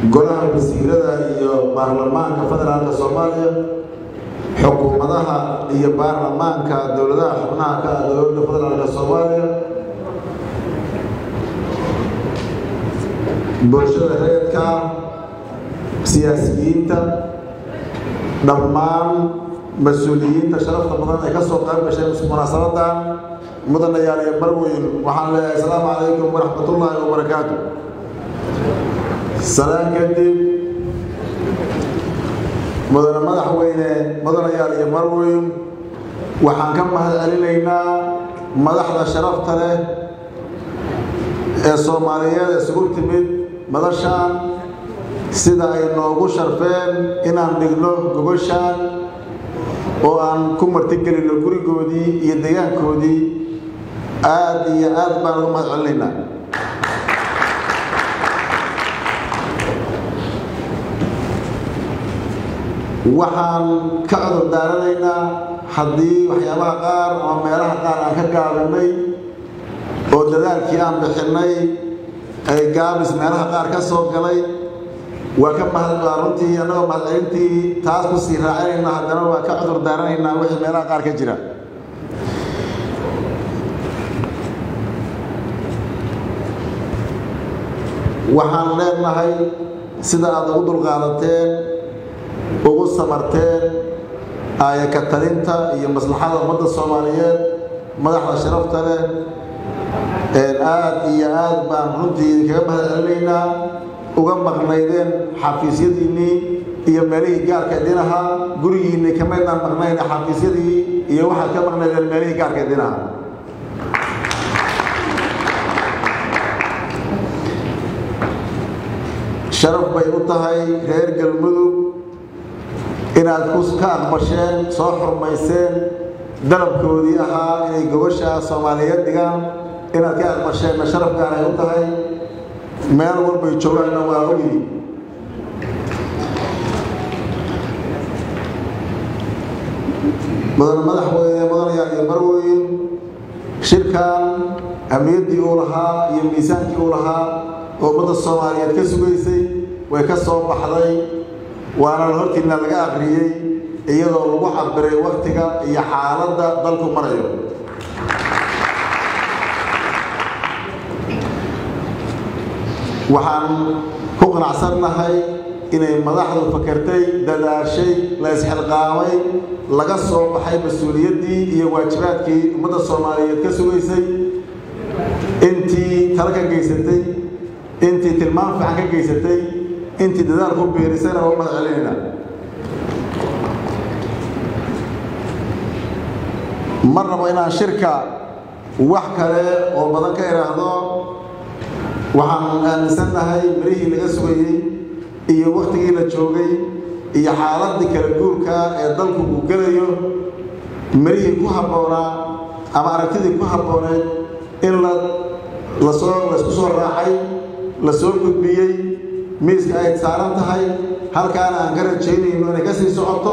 Golaha Wasiirada iyo Baarlamaanka Federaalka Soomaaliya, xukuumadaha iyo baarlamaanka dowladaha xubnaha ka ah Dowladda Federaalka Soomaaliya, bulshada rayidka, siyaasiyiinta, dhammaan mas-uuliyiinta sharafta badan ee ka soo qayb gashay munaasabadan, mudanayaal iyo marweyn, waxaan leeyahay asalaamu calaykum waraxmatullaahi wabarakaatu. Salaan kadib, mudane madaxweyne, mudanayaal iyo marweyn, waxaan ka mahad celinaynaa madaxda sharafta leh ee Soomaaliyeed isugu timid madashaan sida ay noogu sharfeen inaan dhigno gogoshaan oo aan ku martigelino gurigoodii iyo deegaankoodii. Aad iyo aad baan uga mahad celinaynaa. Waxaan ka cudur daaranaynaa haddii waxyaabaha qaar ama meelaha qaar aan ka gaabinay oo dadaalkii aan bixinay ay gaabis meelaha qaar ka soo galay. Waa ka mahad runtii, annagoo mahadcelintii taas ku sii raacinayna, haddana waa ka cudur daaranaynaa wixii meelaha qaar ka jira. Waxaan leenahay sida aad ugu dulqaadateen, ugu samarteen aaya ka talinta iyo maslaxada ummadda Soomaaliyeed, madaxda sharafta leh, aad iyo aad baan runtii idinkaga mahad celinaynaa. Uga maqnaydeen xafiisyadiinnii iyo meelihii gaarka idin ahaa, gurigiinnii kamaydnaan maqnayn, xafiisyadii iyo waxaad ka maqnaydeen meelihii gaarka idin ahaa. Sharaf bay u tahay reer Galmudug inaad ka aqbasheen, soo xurmayseen dalabkoodii ahaa inay gogoshaa Soomaaliyeed dhigaan. Inaad ka aqbasheenna sharaf gaaray u tahay, meel walbay joogaanna waa ogyihiin. Mudane madaxweyne, mudanayaal iyo marweyn, shirkan ahmiyaddii uu lahaa iyo miisaankii uu lahaa oo ummadda Soomaaliyeed ka sugaysay way ka soo baxday, waana la hortiina laga aqriyey iyadoo lagu cabiray waktiga iyo xaaladda dalku marayo. Waxaan ku qanacsannahay inay madaxdu fakertay, dadaashay, la isxilqaamay, laga soo baxay mas-uuliyaddii iyo waajibaadkii ummadda Soomaaliyeed ka sugaysay. Intii talo ka geysatay, intii tilmaam fiican ka geysatay, intii dadaal ku biirisayna waa u mahad celinaynaa. Ma rabo inaan shirka wax kale oo badan ka idhaahdo. Waxaan aaminsannahay mirihii laga sugayey iyo wakhtigii la joogay iyo xaaladii kala guurka ee dalku uu gelayo, mirihii ku habboonaa ama aragtidii ku habbooneed in la lasoo laysku soo raacay, la soo gudbiyey, miiska ay saaran tahay, halkaana aan ka rajaynayno inay ka sii socoto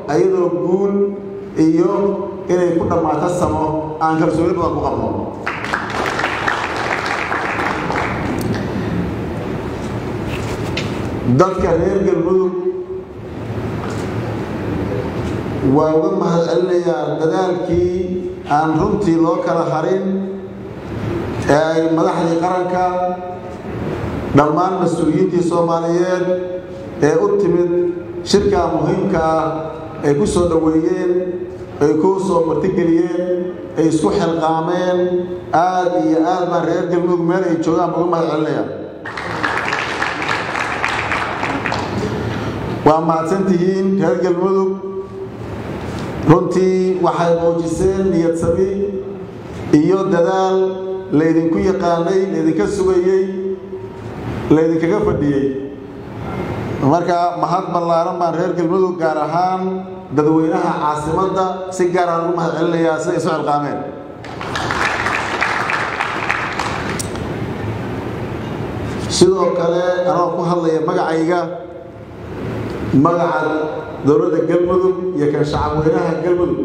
ayadoo guul iyo inay ku dhammaato samo aan kalsooni badan ku qabno. Dadka reer Galmudug waa uga mahad celinayaa dadaalkii aan runtii loo kala harin ee ay madaxdii qaranka, dhammaan mas-uuliyiintii Soomaaliyeed ee u timid shirkaa muhiimka ah ay ku soo dhoweeyeen, ay ku soo martigeliyeen, ay isku xilqaameen. Aad iyo aad baan reer Galmudug meel ay joogaan uga mahad celinaya. Waa mahadsantihiin reer Galmudug. Runtii waxay muujiseen niyad sami iyo dadaal laydinku yaqaanay, laydinka sugayey, laydinkaga fadhiyey. Marka mahad ballaaran baan reer Galmudug, gaar ahaan dadweynaha caasimadda, si gaaraan ugu mahad celinayaa siday isu xilqaameen. Sidoo kale, anoo ku hadlaya magacayga, magaca dowladda Galmudug iyo kan shacabweynaha Galmudug,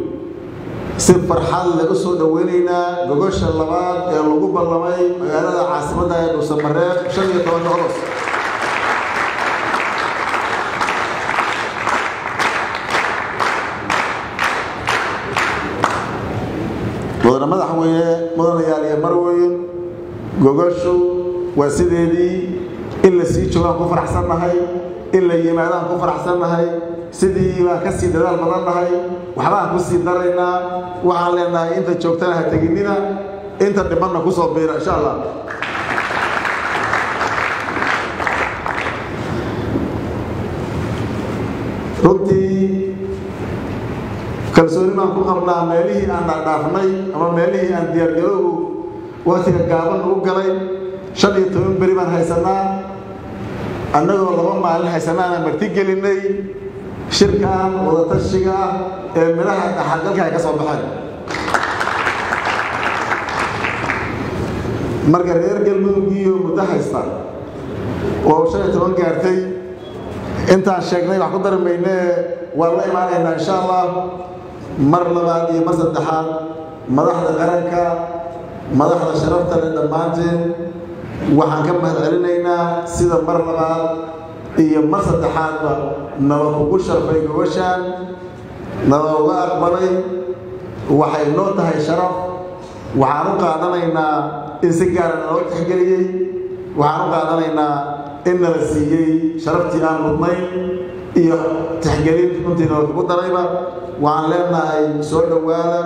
si farxad leh u soo dhoweynaynaa gogosha labaad ee lagu ballamay magaalada caasimadda ee Dhuusamareeb 15-ka Ogos. Mudane madaxweyne, mudanayaal iyo marweyn, gogashu waa sideedii. In la sii joogaan ku faraxsannahay, in la yimaadaan ku faraxsannahay, sidii baan ka sii dadaal badannahay, waxbaan ku sii daraynaa. Waxaan leenahay inta joogtana ha teginina, inta dhimanna ku soo biira insha Allah. Runtii kalsooni baan ku qabnaa meelihii aan dhaadhaafnay ama meelihii aan diyaargarowgu waktiga gaaban ugu galay. 15 beri baan haysanaa, annagoo 2 maalin haysanaana marti gelinay shirkan wadatashiga ah ee midhaha dhaxalgalka ay ka soo baxeen. Marka reer Galmudug iyo muddo haysta oo 15 gaartay, intaan sheegnay wax ku dari maynee, waan la imaanaynaa insha Allah. Mar labaad iyo mar saddexaad, madaxda qaranka, madaxda sharafta leh dhammaanteen waxaan ka mahad celinaynaa sida mar labaad iyo mar saddexaadba nala kugu sharfay gogoshaan, nala uga aqbalay. Waxay noo tahay sharaf. Waxaan u qaadanaynaa in si gaara naloo tixgeliyey, waxaan u qaadanaynaa in nala siiyey sharaftii aan mudnayn iyo tixgelin runtii nala kugu darayba. Waxaan leenahay soo dhowaada,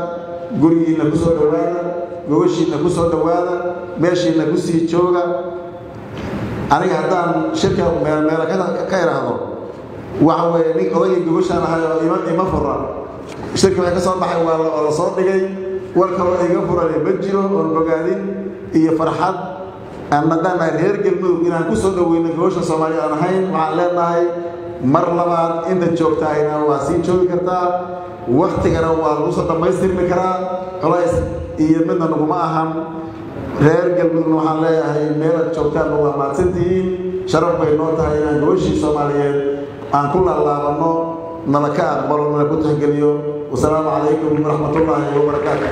gurigiinna ku soo dhowaada, gogashiinna ku soo dhowaada, meeshiinna ku sii jooga. Aniga haddaan shirka meelmeela ka idhaahdo, waxa weeye nin odaygii gogashaan ahay oo ima fura. Shirka waxay ka soo baxay waa la soo dhigay, war kaloo iga furani ma jiro oon bogaadin iyo farxad aan haddaan reer Galmudug inaan ku soo dhoweyno gogosha Soomaaliya aan ahayn. Waxaan leenahay mar labaad, inta joogtaayna waa sii joogi kartaa, waktigana waa lagu soo dhammaystirmi karaa, culays iyo midna naguma ahan. Reer Galmudugna waxaan leeyahay meelaad joogtaanna waa mahadsantihiin. Sharaf bay noo tahay inaan gogashii Soomaaliyeed aan ku laalaabanno, nala ka aqbalo, nala ku tixgeliyo. Wasalaamu calaykum waraxmatullaahi wabarakaatu.